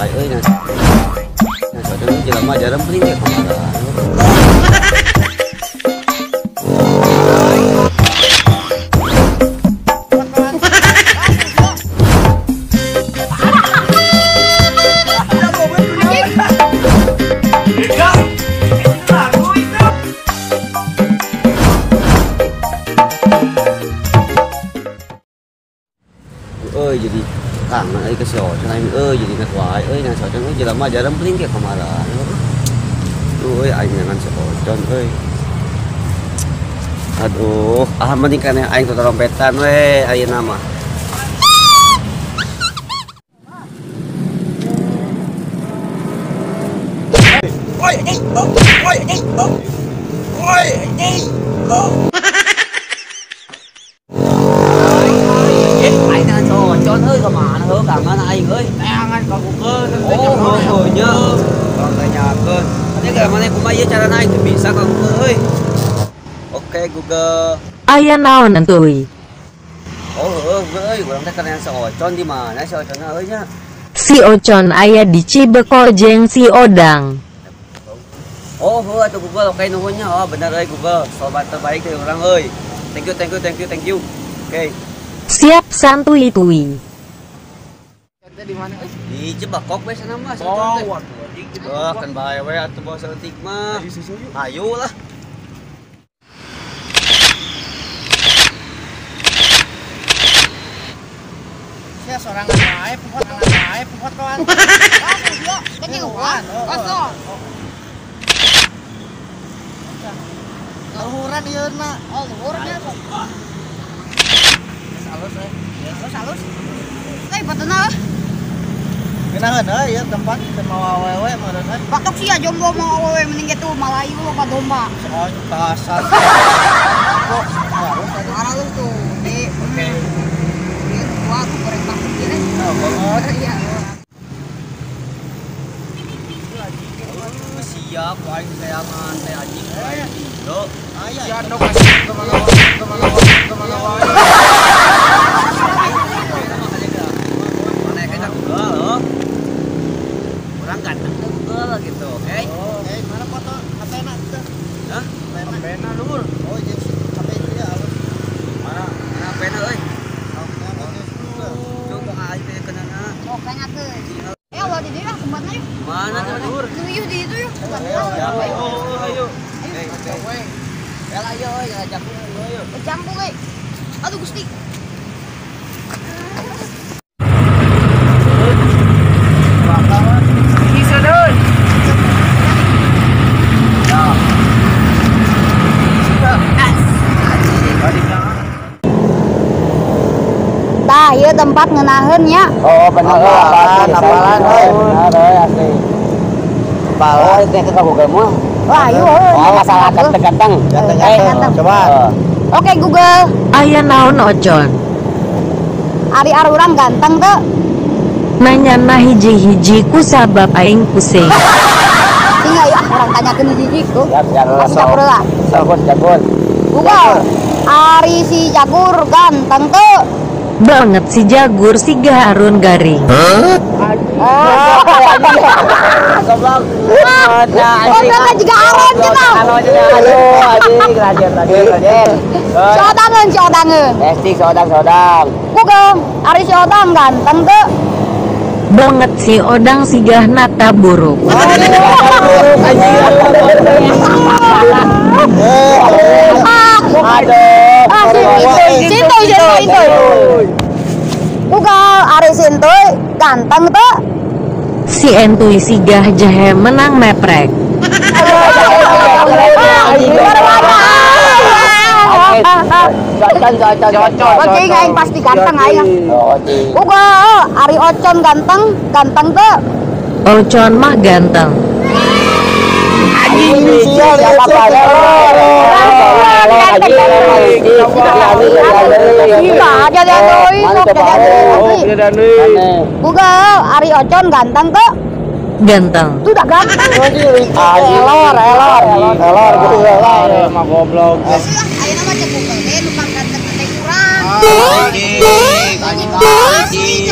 wae euy nah. Nah, soalnya jelema jarang beli ge kumaha. Euy jadi kangen euy ke si Ocon aing euy jadi ingat wae euy nah si Ocon euy jelema jarang beli ge kumaha. Tuh euy aing ngan si Ocon euy. Aduh, ah mending kan aing trompetan we ayeuna mah. Oi anjing, oi anjing, oi anjing. Aing dengan si Ocon euy kemana heuh kangen aing euy. Tangan ka Google. Oh, heuh nya. Urang tanyakeun. Atuh geus maneh kumaha ieu carana aing teu bisa ka Google euy. Oke Google. Aya naon entuy? Oh heuh Google euy, urang teh kana si Ocon di mana si Ocon euy nya? Si Ocon aya di Cibeko jeung si Odang. Oh heuh atuh Google, oke nuhun nya. Oh bener euy Google, sobat terbaik dari urang euy. Thank you thank you thank you thank you. Oke. Siap santuy tuy. Di mana euy? Di Cibekok we sana mah. Oh, waduh anjing. Wah, kan bae we atuh bawa saeutik mah. Ayo lah. Sia sorangan wae pohotoan. Kecil kosong. Luhuran ieu na. Oh, luhurnya. Halus euy. Halus halus. Euy, batena. Geunaheun euy ieu tempat teu mawa awewe meureun euy. Batok sia jomblo mau awewe mending kitu Malayu loba domba. Oh, kasar. Kok halus halus tuh. Di oke. Di gua aku goreng bakso ieu. Oh, banget. Iya. Siap aing sayangan teh anjing aing. Yo, aya. Sia ndok kemana kemana wae. Mana kayak Google loh. Orang ganteng tuh Google gitu, oke? Oke, mana foto HP-na teh? Hah? HP-na luhur. Oh, jeung HP ieu alus. Mana? Mana HP-na euy? Coba aing teh kenana. Oh, kayaknya teh. Eh, awal di dieu tempatnya yuk. Mana tuh luhur? Yuk di itu yuk. Ayo, ayo. Ayo. El ayo euy ngajak ayo. Jambung euy. Aduh Gusti. Tah, ieu tempat ngeunaheun nya. Oh, bener apalan, apalan euy. Bener euy asli. Oh, itu ke Google mah. Wah, ayo euy. Oh, masalah ganteng-ganteng. Ganteng-ganteng. Coba. Oke, Google. Aya naon Ocon? Ari arurang ganteng teu? Nanyana hiji-hiji ku sabab aing pusing. Tinggal ya, urang tanyakeun hiji-hiji ku. Siap, siap. Kasih campur lah. Jagur, jagur. Google. Ari si Jagur ganteng teu? Banget si Jagur si Harun garing. Hah? Goblok. Goblok juga Aron cenah. Aduh, anjing, rajin, rajin, rajin. Si Odangeun, si Odangeun. Testing si Odang, si Odang. Google, ari si Odang ganteng teu? Banget si Odang sigah nata buruk. Buruk anjing. Aduh. Sintuy, sintuy, sintuy. Google, ari sintuy ganteng teu? Si entuy sigah jahe menang meprek. Oke, aing pasti ganteng aing. Google, ari Ocon ganteng, ganteng teu? Ocon mah ganteng. Google, ari Ocon ganteng teu? Ganteng. Tuh udah ganteng. Elor, elor, elor, elor, mah goblok. Ayeuna mah cek Google ge nu ganteng teh kurang. Anjing, anjing, anjing.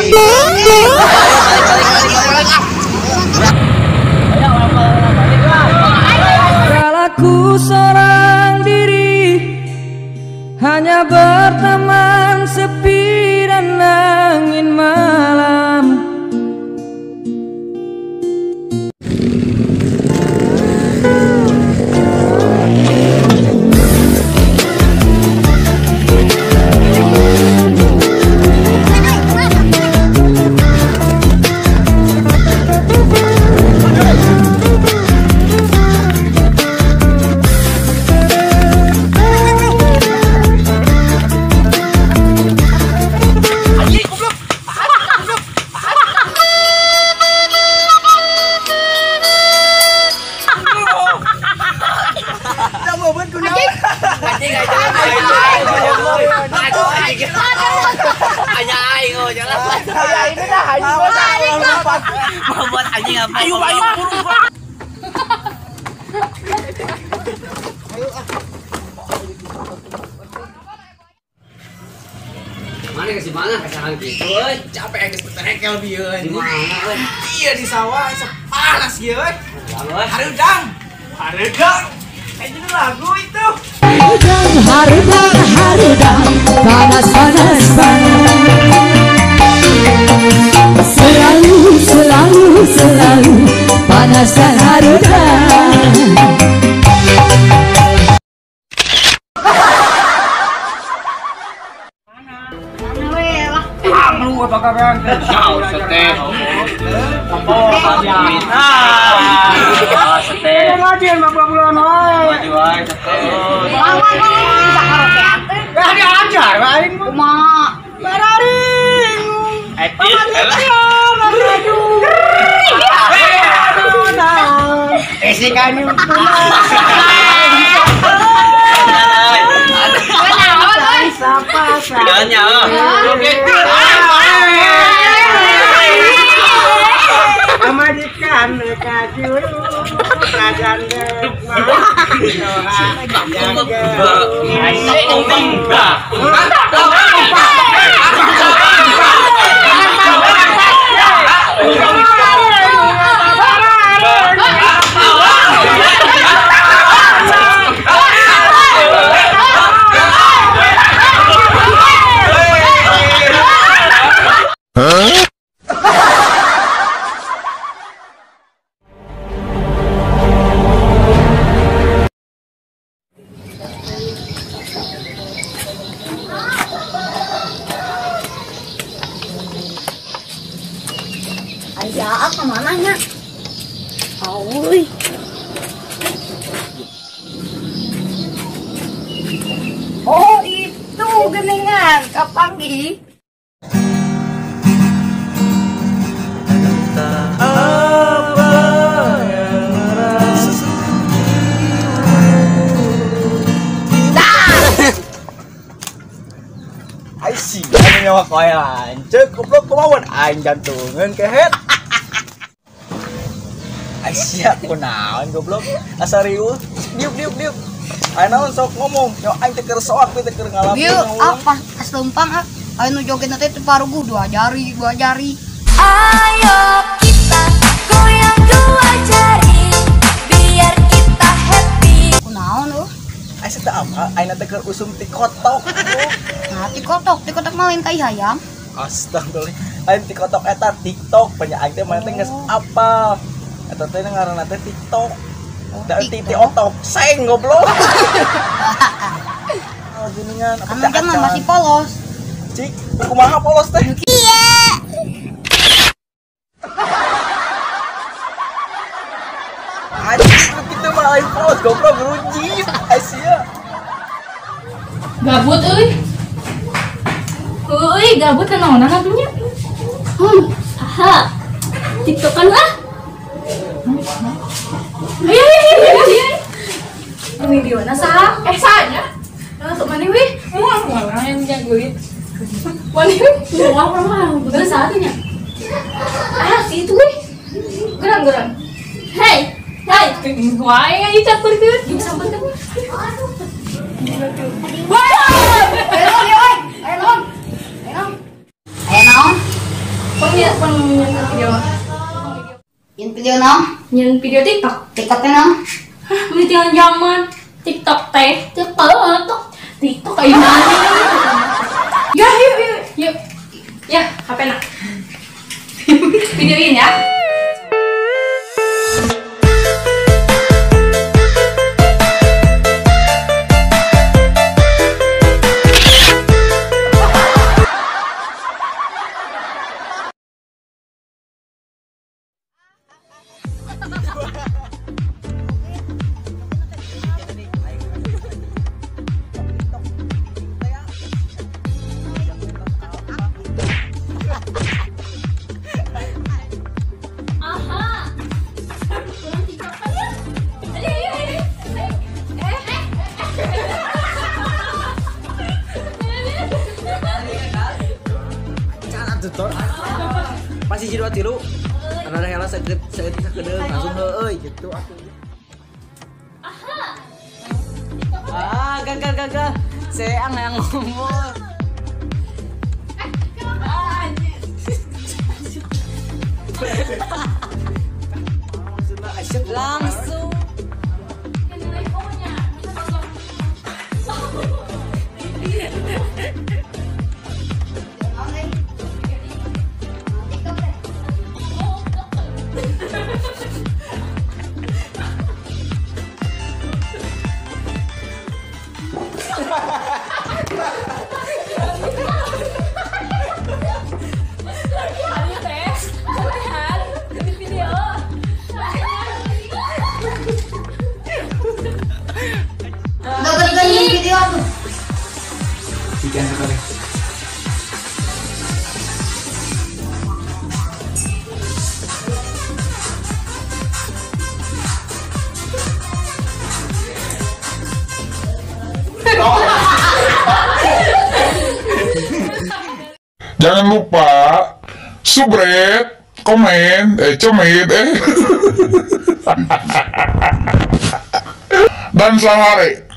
Mau buat anjing apa? Ayo ayo buru. Ayo ah. Mana ke si mana kesahan gitu euy. Capek geus terekel bieu. Di mana euy? Iya di sawah panas ieu euy. Hareudang. Hareudang. Kayaknya lagu itu. Hareudang, hareudang, hareudang, panas, panas, panas. Selalu, selalu, selalu panas dan hareudang. Pamajikan kajuru kerajaan Ya, kemana nya? Aui. Oh, itu geningan kapanggih. Apa yang merasa. Ai sih, nyawa koe lanceuk goblok kumaha aing jantungan kehet. Aisyah kunaon goblok asa riuh diuk diuk diuk aya naon sok ngomong nyo aing teh keur soak teh keur ngalamun. Ieu apa as lempang ah aya nu joget teh teu paruguh dua jari dua jari. Ayo kita goyang dua jari biar kita happy. Kunaon euy? Aisyah teh apa aing teh keur usum tikotok. Nah tikotok tikotok mah lain tai hayam. Astagfirullah aing tikotok eta TikTok banyak aing teh mana teh geus apal. Eta teh ngaranna teh TikTok. Da titi otok seng goblok. Oh geningan apa teh masih polos. Cik, kumaha polos teh? Iya. Anjing kitu mah lain polos goblok ruji. Asia. Gabut euy. Euy, gabut kunaonan atuh nya? Aha. TikTokan ah. Ayo, ayo, ayo, ayo. Video na sa? Eh, sa nya? Langsung mana wih? Mual mual yang jagoin. Mana wih? Mual mual. Bener sa nya? Ah, si itu wih. Gerak gerak. Hey, hey. Wah, ini catur tuh. Juga sampai kan? Wah! Ayo, ayo, ayo, ayo, ayo. Ayo, naon? Peng video. Yang video naon? Yang video TikTok. TikTok teh naon? Hah, video zaman TikTok teh, TikTok, TikTok kayak mana? Ya, yuk, yuk, yuk. Ya, HP nak. Videoin ya. Aha. Cara tutor. Pasti jadi tilu. Karena ada heula saeutik sakedeung langsung heueuy gitu atuh. Ah, gagal gagal. Seang yang ngomong. Langsung. Jangan lupa subscribe, komen, comit, dan sahare.